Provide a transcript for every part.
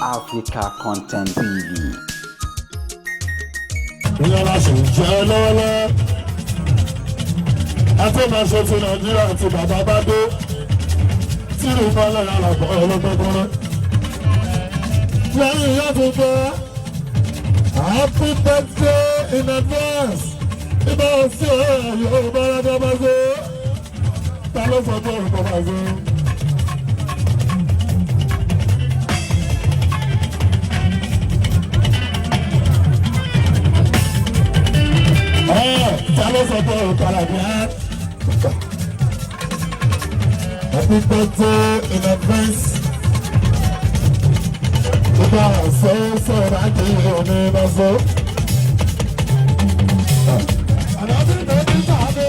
Africa Content TV. Ìyẹn la sì ń jẹ́ lọ́wọ́lọ́wọ́. Àtúnṣe ti Nàìjíríà ti bàbá bá dé. Tí ìbọn lọ́la làbọ̀ ọlọ́gbọ́gbọ́n. Lẹ́yìn ìyá tuntun, happy birthday in advance. Ibà sí ọ̀rọ̀ Yorùbá rájọ́ bá ṣe. Ta ló sọ pé orúkọ bá ṣe? Ta ló sọ pé orúkọ làbí á? Happy birthday in advance. Ibà sọ sọ̀rọ̀ àti omi bá sọ. Àdàbí bẹ́ẹ̀ sáré.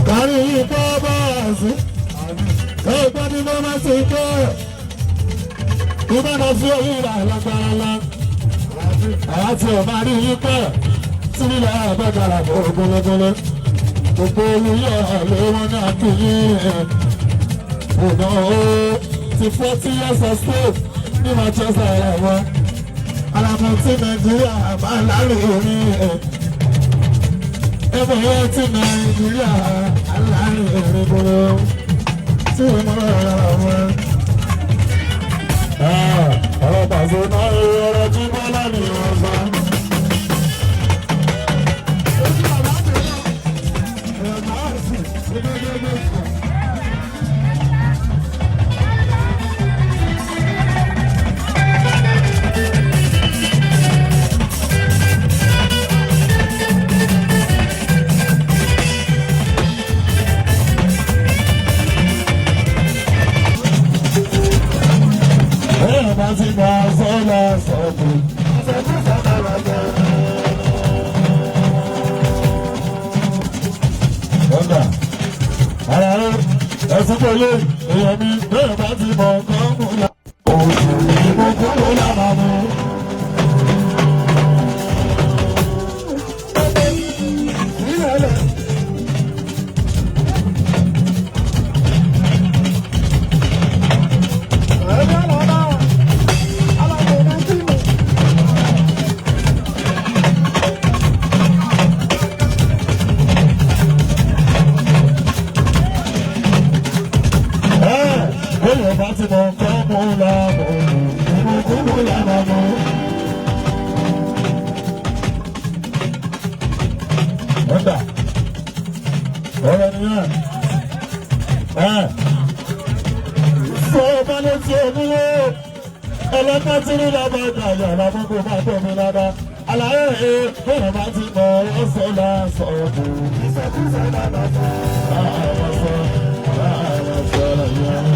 Kárí yìí kọ́ báàsì. Ẹgbẹ́ ní bá máa ṣe kọ́ ẹ̀. Ibà náà fi òyìn rà lágbára lá. Àwa tí ò máa rí yín pẹ́. Tí nílẹ̀ àgbẹ̀dàrà kò gbólógbóló. Gbogbo olùyọ̀ ló wọ́n náà kì í yín. Ọ̀nà ó ti 40 years of state ní Manchester ẹ̀wọ̀n. Alamọ tí Nàìjíríà bá lálẹ́ orí ẹ̀. Ẹ̀fọ̀ yẹn tí Nàìjíríà alálẹ́ orí gbòòrò. Tí mo rọra wọn. Ọ̀rọ̀ pàṣẹ náà ọ̀rọ̀ tí Bọ́lá ni wọ́n sọ. Bẹ́ẹ̀ bá ti gba sọ́lá sọ́kù. Ọ̀gá, ara rẹ̀ ẹ̀sùn pẹ̀lú èèyàn mi bẹ́ẹ̀ bá ti mọ̀ nǹkan mú la. Òṣù ìmọ̀kúrò lára mu. Bẹ́ẹ̀ bá ti mọ̀ nǹkan mú la ìmọ̀kúrò lára mu. Ọ̀gá, ọ̀rọ̀ nìyẹn. Sọ ọba létí oníwó ẹlẹ́gbẹ́ tí ní lábẹ́ ìgbàlẹ̀ àlàmúgbò máa bọ̀ mí lára. Àlàyé ẹ̀ bẹ́ẹ̀ bá ti mọ̀ ọ́ la sọ̀bù. Ìṣẹ́kùsẹ̀ lára sọ. Lára sọ, lára sọ yẹn.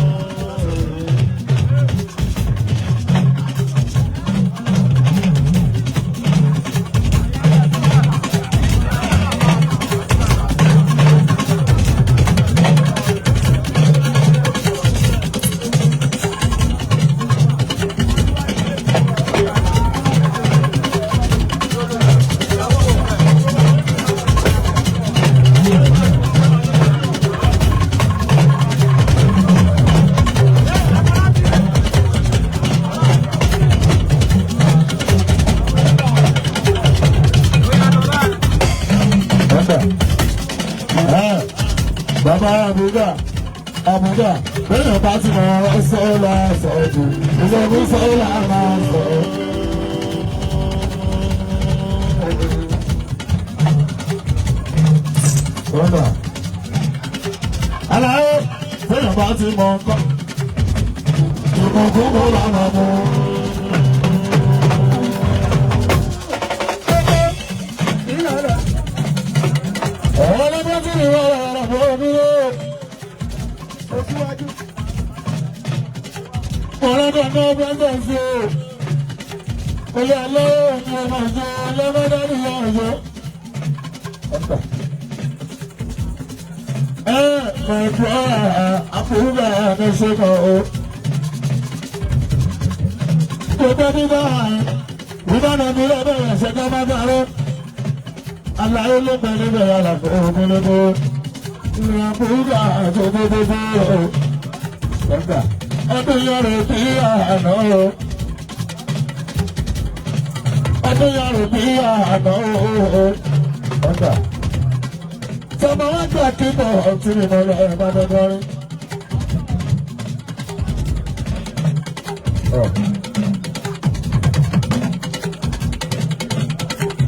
Ọ̀gá. Bàbá Àbúgà Àbúgà bẹ́ẹ̀ bá ti mọ̀ ọ́ sọ́ọ́lá sọ̀tù ìṣòro sọ́ọ́lá máa sọ. Ọ̀gá. Aláwọ̀ bẹ́ẹ̀ bá ti mọ̀ nǹkan. Ìmọ̀kúmọ̀ làwọn mú. Ọlọ́gbọ́n tí ni wọ́n rà bọ́ dúró. Ọlọ́gbọ́n náà bá ń bẹ̀ sí o. Olú aláwọ̀ ni ọmọ ìjọ ọlọ́mọdé ní ọjọ́. Ẹ mẹ̀kọ́ àfúgbà ní ṣẹ́kọ̀ o. Gbogbo bíbá bíbá náà ní lọ́bẹ̀rẹ̀ ṣẹ́kọ̀ máa bá rẹ̀. Àlàyé ló bẹ níbẹ̀ yàrá fún ògúnlógó. Ìrìnàbúrúdà àti ògúnlógó. Ọ̀gá. Ọdún yọrọ bí àná o. Ọdún yọrọ bí àná o. Ọgbà. Sọmọ wá gbà kí bọ̀ ọtí mi mọ lọ ẹ̀ bá dọ́dọ́ rí.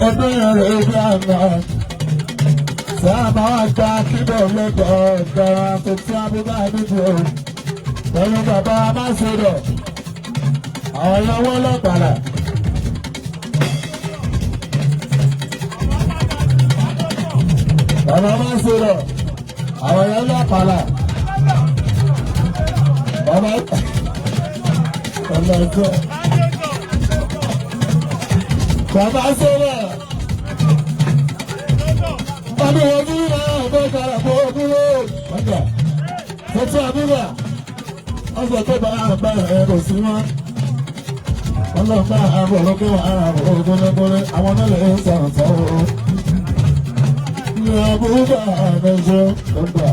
Ọdún yọrọ bí àná. Sọmọ wá gbà kí bọ̀ lọ́dọ̀ ọ̀gá tó tí a bí bá dúdú o. Pẹ̀lú bàbá Amáṣodọ̀, àwọn lọ́wọ́ lọ́gbàlà. Bàbá Amáṣodọ̀, àwọn lọ́wọ́ lọ́gbàlà. Bàbá ọlọ́jọ́. Bàbá sọ̀rọ̀. Ọdún wo ní ìlànà ọ̀gbọ́n kàrà fún ogún lóòrùn? Ọjà, tuntun àbúrò ọsọ tó bá àgbà ẹ kò sí wọn ọlọ́pàá àbọ̀ lókè wọn àbọ̀ gbólógbólé àwọn náà lè ń sọ̀rọ̀ sọ̀rọ̀ ní àbúgbà àmẹ́jọ ọgbà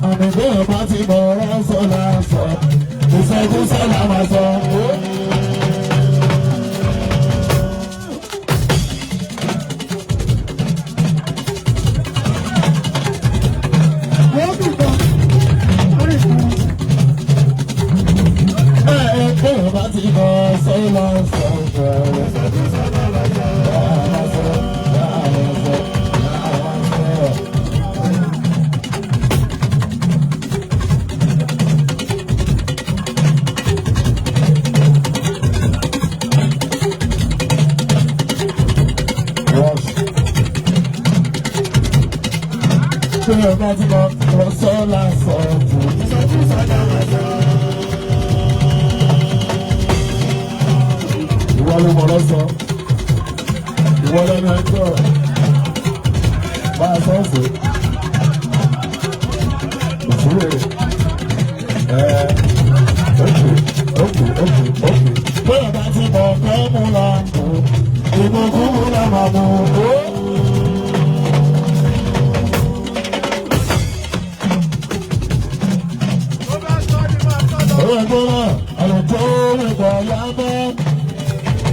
àmì bẹ́ẹ̀ bá ti mọ̀ ọ́rọ́ sọ lásọ ìṣẹ́gúsọ là máa sọ. Bẹ́ẹ̀ bá ti mọ̀ sọ lásọ. Bẹ́ẹ̀ bá ti mọ̀ sọ lásọ. Ìwọ ló mọ̀ lọ́sọ. Ìwọ lẹ́nu ẹjọ́. Bá a sọ fún. Òṣèré. Ẹ ókè ókè ókè ókè. Bẹ́ẹ̀ bá ti mọ̀ kọ́ mú la mú. Ìmọ̀kú mú la máa mú. Ó ẹgbẹ́ náà, àlùjọ nípa yá bẹ́.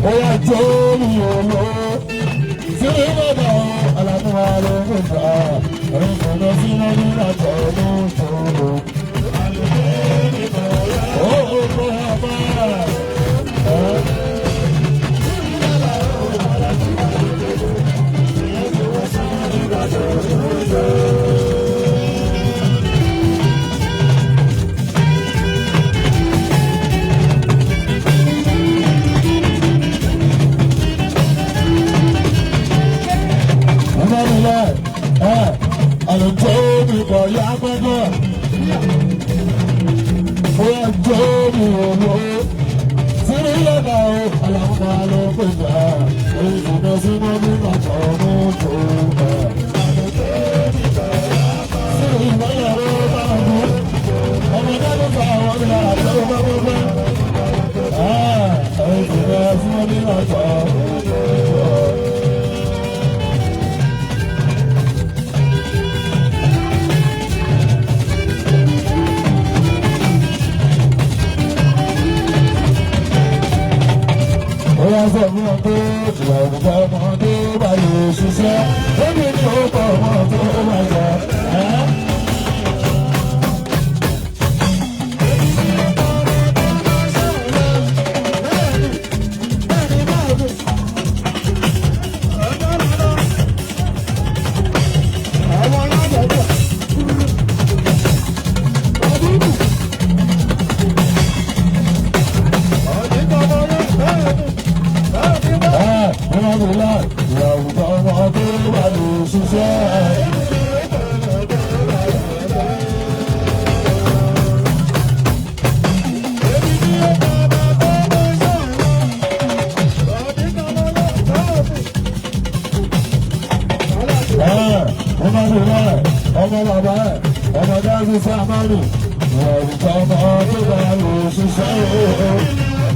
Ó yá jó ní òlò. Sí bàbá alámúwa ló ń gbà. Ẹ̀rọ lọ sí lọ́dún àjọ ló ń tòrò. Ó kó ọba. Ọmọ mi lọ, ẹ àlùjọ mi kọ̀ yá gbọ́dọ̀. Ó yá jó mi òwò. Sínú lọ́dà o, alámúwa ló ń gbà. Ìfúnná sí mọ́bí bàtà ọmọ tó gbà. Sínú ìmọ̀lẹ̀ ló bá wù. Ọmọ dájú sọ àwọn ìlà àti ọmọ gbogbo. Ìfúnná sí mọ́bí bàtà ọmọ tó gbà. Ó wá sọ fún ọ pé ìwà òkùnkùn ọmọdé bá lè ṣiṣẹ́ lóbi ní ọkọ̀ ọmọ tó bá jẹ. Ìwà òkùnkùn ọmọdé bá lè ṣiṣẹ́. Ọmọ bàbá ẹ̀ ọmọ dájú sámánù ìwà òkùnkùn ọmọdé bá lè ṣiṣẹ́.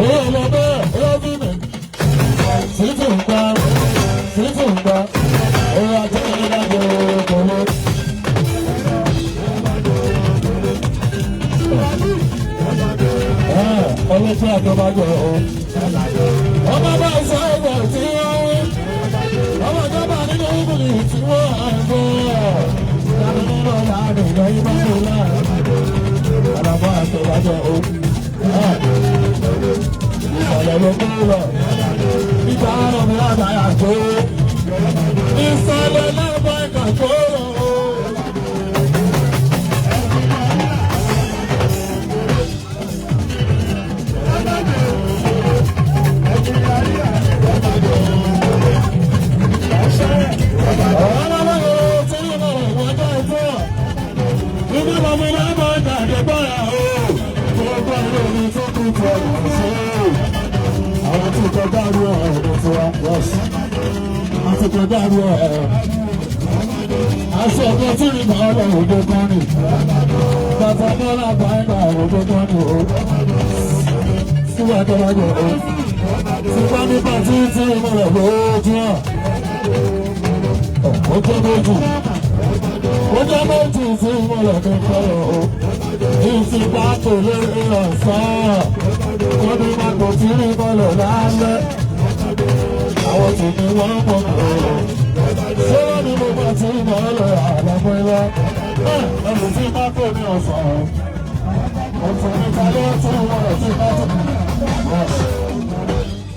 Ọmọ bẹ́ẹ̀ lọ́dún mi. Títù ń gbá, títù ń gbá, ó yà tó ní lágbo kòló. táyà tó. Ìsọ̀lẹ̀ lábọ̀ ẹ̀ka tó rọ̀ o. Aṣọ ọ̀gá tí ìrìnà ọ̀rọ̀ òjò kan ni. Bàtà bọ́lá bàá òjò kan ni o. Síwájú ọjọ́ o. Síwájú nípa tí tí mo rẹ̀ lójú hàn. Ọjọ́ méjì. Ọjọ́ méjì tí mo rẹ̀ ní kọ́rọ̀ o. Ìfipá kò lè ọ̀sán. Kọ́ni máa kò tí rí bọ́lọ̀ lálẹ́. Àwọn tèmi wọ́n mọ̀ mọ́. Ṣé wọ́n ní mo bá ti rí bọ́lọ̀ àlọ́mọ́ ilá? Ẹ̀rù tí bá kò ní ọ̀sán. Ọ̀sán níta ló tún wọ́n rẹ̀ tí bá tó.